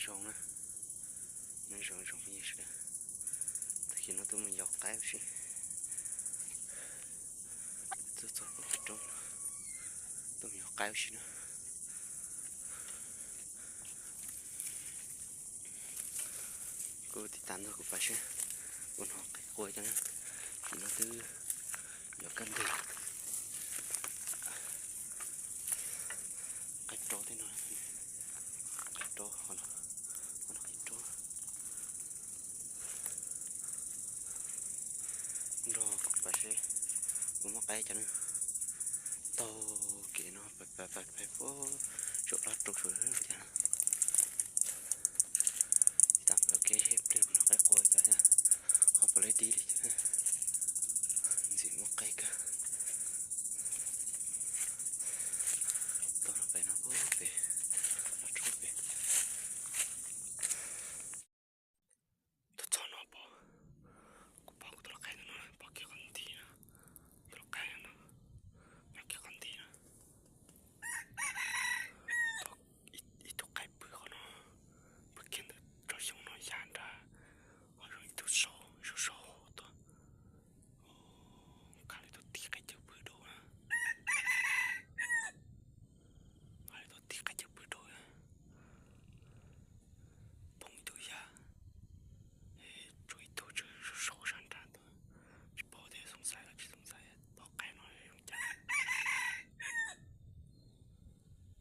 Zoo na, nyob zoo zoo phooj ywg sawv daws, tag kis no tuaj mus yos qaib ua si, tuaj txog pem qhov roob, tuaj mus yos qaib ua si na. Kuv tiv tam ntog kuv pais seb, kuv hnov qaib qua cov na, tim no twb yuav kaj ntug. Qaib rov tej no, qaib rov qhov no, qhov no qaib rov. Nrog kuv pais seb puas muaj qaib cov na. Taug kev no pais pais pais pais puag saum laj roob sawv cas na. Tam sim no kev pliag kuv hnov qaib qua cov thiab, ho puas laib dib li cov na. Ntxim muaj qaib kawg. Taug no pem no puag pem laj roob pem. Tuaj txog no pom, kuv pom kuv tus lau qaib ntawm no pom kiag qhov nti na, tus lau qaib no, nyob kiag qhov nti na. Ib tug qaib pw qhov no, pw kiag ntawm tsob xyoob no ya nrad, ho zoo ib tug sau sau sau tuaj. Nqa lawv tuaj tig qaib cawv pw rau na. Nqa lawv tuaj tig qaib cawv pw rau na. Poob ib tug ya, tshuav ib tug tswv sau sau sab nrad tuaj. Tsis paub tias xoom xaiv los tsis xoom xaiv, pom qaib no zoo cas.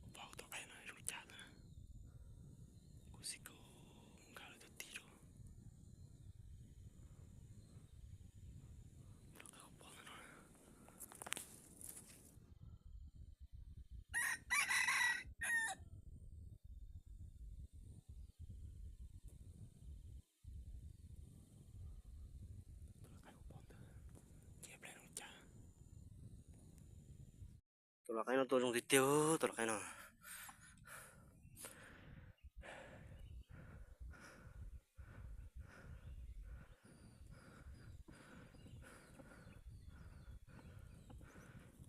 Kuv pom tus qaib no zoo cas ntawd, kuv xij kos nqa lawv tuaj tig rau. Tus lau qaib kuv pom ntawm no. Tus lau qaib kuv pom ntawd, cia pliag zoo cas. Tus lau qaib no tuaj zoo tiag tiag, tus lau qaib no.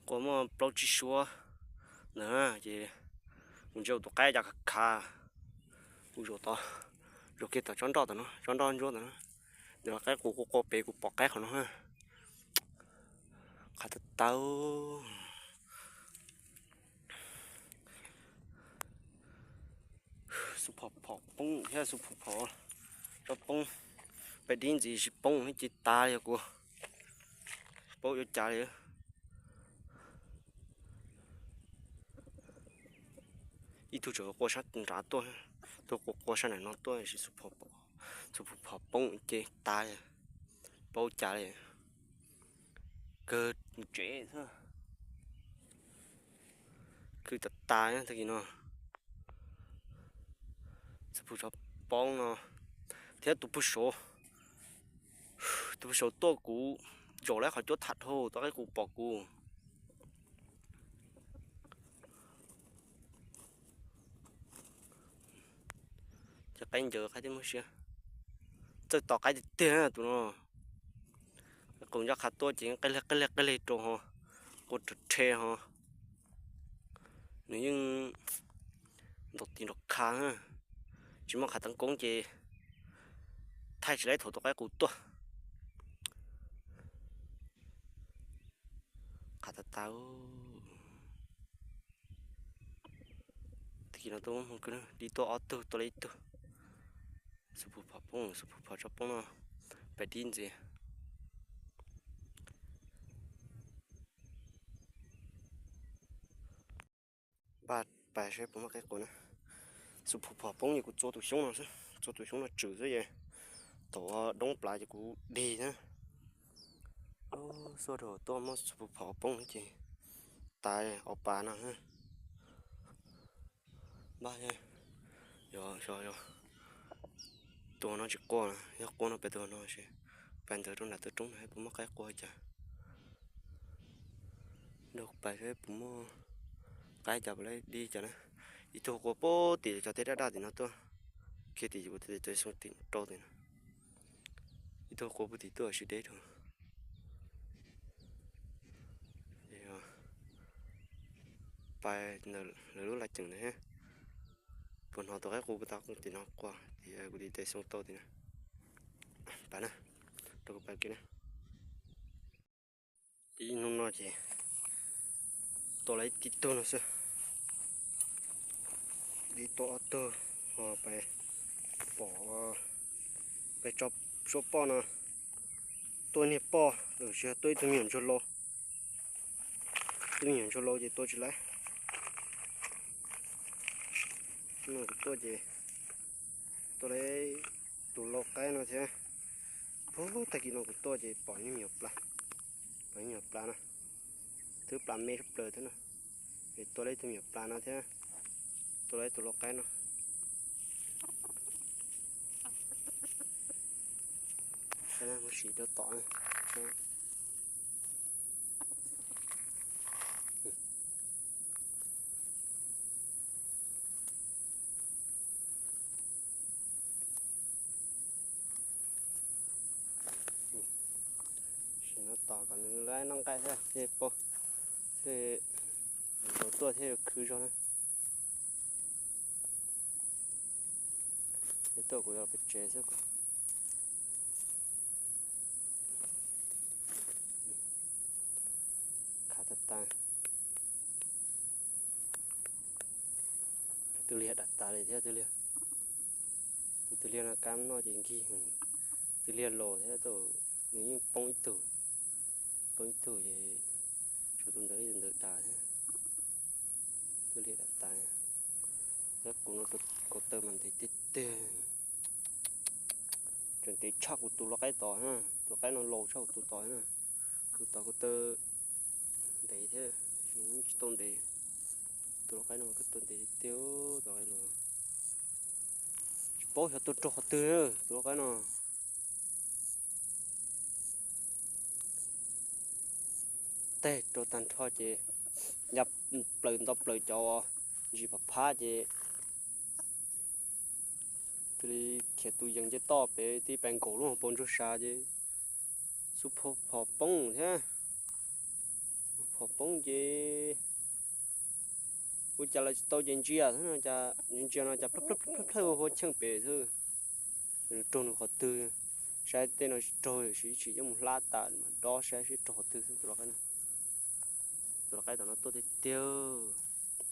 Qua muaj plaub tsib suab ntawd na, ces kuv ntsia kuv tus qaib cas khav khav, kuv zaum tod, zaum kiag tom tsob nroj tom no, tsob nroj ntsuab tom no, tus lau qaib qus qua qua pem kuv pom qaib qhov no, khav tawv tawv. Xu phom phom poob thiab xu phom phom tsob poob, peb dib ntxiv tsis poob ces tas li kuv, paub yuav cas li. Ib tug tseem qua sab nrad tuaj, tus qua qua sab nram no tuaj, xu phom phom poob ces tas li, paub cas li. Kawg ntsev xwb. Kwv tas tas tag kis no. Xu phom tsob poob no thiab tus pug saud, tus pug saud tuaj kuv zaum lawm qhov cuab tham dhau tus qaib qus pom kuv. Ces qaib ncaws qaib thiaj muaj siab. Txawj tos qaib tiag tiag tus no. Qaib qus ncaj qha tuaj ces qeb leg qeb leg qeb leg rau ho, qua rhe rhe ho. Nws yeej ntaus tis nrov khav, tsis muaj qhov teev koob ces thaij tsis laib thaum tus qaib qus tuaj. Qhav tas tas. Tag kis no tuaj, dib tuaj ob tug, tuaj li ib tug. Xu phom phom poob, xu phom phom tsob poob no, pem dib ntxiv. Npaj pais seb puas muaj qaib qus na. Xu phom phom poob ces kuv txua tus xyoob no xwb, txua tus xyoob no tswm xwb ces thaum doob plav ces kuv dig na. Xuaj rau tuaj muab xu phom phom poob ces tas os pas no. Npaj, yog, yog tus no tsis qua, yog qua no pem tus no ces pais ntawd rau nram tus roob no puas muaj qaib qua cas. Nrog kuv pais seb puas muaj qaib cas puas laib dib cas na. Ib tug qua puag tim cov teb daj daj tim no tuaj, kiag tim kuv tus xyoob tim rau tim no. Ib tug qua puag tim tuaj sib deb rau. Pais ntawm lawv lub laj ceem ntawd. Puas hnov tus qaib qus puag ta tim no quaj tias kuv tiv tes xoo tau tim no. Pas na, rau kuv pas kiag na. Ib hnub no ces tua lawm ib tug no xwb, ib tug ob tug, ho pais pom, pais tso suab poj no, tua niag poj, tsis yog tua ib tug me nyuam ntsuag lau, ib tug me nyuam ntsuag lau ces tua tsis lawm. No kuv tuaj ces tua lawm tus lau qaib no thiab. Puag tag kis no kuv tuaj ces pom ib me nyuam pla, pom ib me nyuam pla no, twb pla me sab plaws thiab no. Es tua lawm ib tug me nyuam pla no thiab, tua lawm ib tus lau qaib no. Saib na, muab sim rau tom. Sim no tos kom nws lawv noj nqaij thiab ces pab, tej zaum tuaj thiaj yuav khwv zog na. Ces tuaj kuv yuav pem tsev xwb. Khav tas tas. Tus liag dam tas li thiab tus liag. Tus, tus liag no kab noj ces nkig heev. Tus liag los thiab, nws yeej poob ib tug, poob ib tug ces tshuav tus ntawd ib tus ntawd dam thiab. Tus liag dam tas. Tab kuv no rau kaum tawm mas ntev tiag tiag. Tseem ntev tshaj kuv tus lau qaib tod na, tus qaib no laus tshaj kuv tus tod na. Tus tod kuv tawm ntev thiab, yeej tsis tau ntev. Tus lau qaib no kuv tawm ntev tiag, tus qaib no tsis paub xyov tuaj raug qhov twg, tus lau qaib no. Teg rau tag nrho ces ya plaws nto plaws cov ntsis phab phab ces thiaj li khiav tus yees nce toj pem tib pes nkaum lub hauv paus ntsuag sa ces xub phom poob thiab. Xub phom poob ces ua cas los tsis tau ces ntsia xwb no, cas ntsia no cas plawg plawg plawg ua hua cheej pem xwb. Raug nws qhov twg, saib tej no tsis raug, sim ib tsis coj mus hlab tas mas dob saib seb raug qhov twg xwb tus lau qaib no. Tus lau qaib tom no tuaj tiag tiag.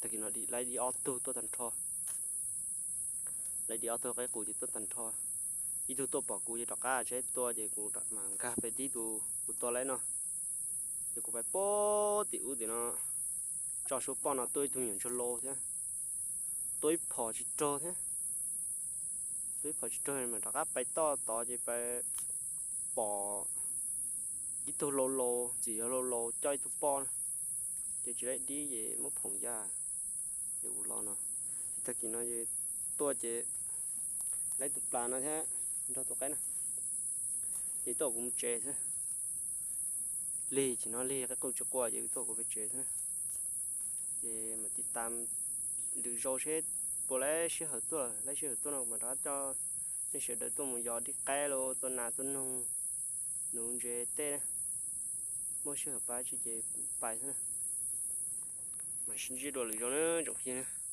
Tag kis no laib dim ob tug tuaj tag nrho. Laib dim ob tug qaib qus ces tuaj tag nrho. Ib tug tuaj pom kuv ces rov qab tsheb tua ces kuv mam nkag pem tib tus kuv tua laib no. Ces kuv pais pab tim ub tim no, tso suab poj no tua ib tug me nyuam ntsuag lau thiab. Tua ib phom tsis raug thiab. Tua ib phom tsis raug mas rov qab pais toj tod ces pais pom ib tug lau lau, txawm yog lau lau coj ib tug poj na, ces tsis laib dib ces muab phoom ya, ces kuv los no. Ces tag kis no ces tuaj ces laib tus plas no thiab nrog tus qaib na, ces tuaj kuv mus tsev xwb. Lig tsis no lig qaib qus tsis quaj ces tuaj kuv pem tsev xwb. Ces mam tiv tas lwm zaus seb puas laib sij hawm tuaj, laib sij hawm tuaj no kuv mam rov qab coj nej sawv daws tuaj mus yos dib qaib los tuaj nas tuaj noog nuv ntses tej. Muaj sij hawm pab tsi ces pais xwb na. Mam sib ntsib dua lwm zaus na tsoom phooj ywg.